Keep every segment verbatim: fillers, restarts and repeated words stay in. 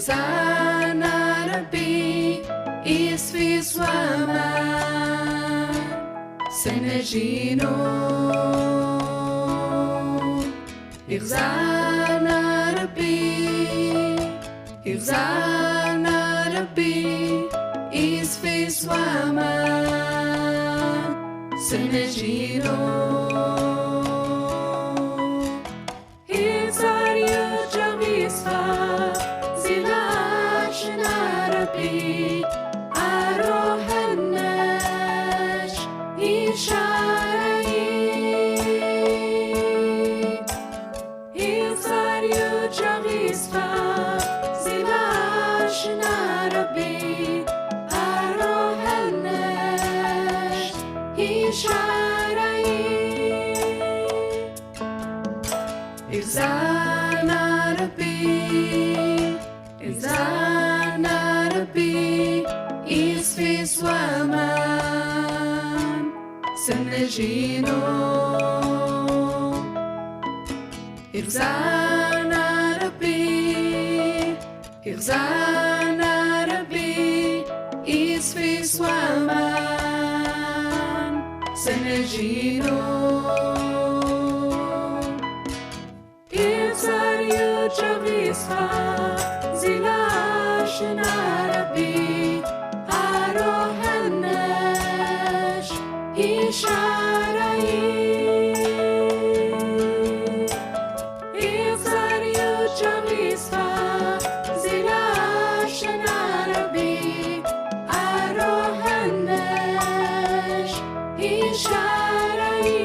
Zan Arabi, is fis wama, Senejino. Zan Arabi, Zan Arabi, is fis wama, Senejino. Hezar yw jowisva, zila ash an Arabi, a ro henwys hy sharayi. Hezar yw jowisva, zila ash an Arabi, a ro henwys hy sharayi. Zan Arabi, Zan Arabi, is fis wama, Senejino. Zan Arabi, Zan Arabi, is fis wama, Senejino. Hezar yw jowisva, zila ash an Arabi, a ro henwys hy sharayi. Hezar yw jowis fa zila ash an Arabi, a ro henwys hy sharayi,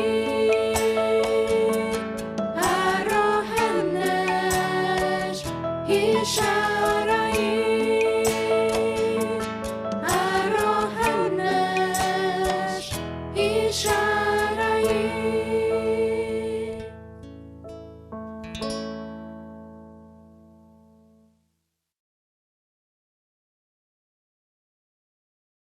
a ro henwys hy sharayi.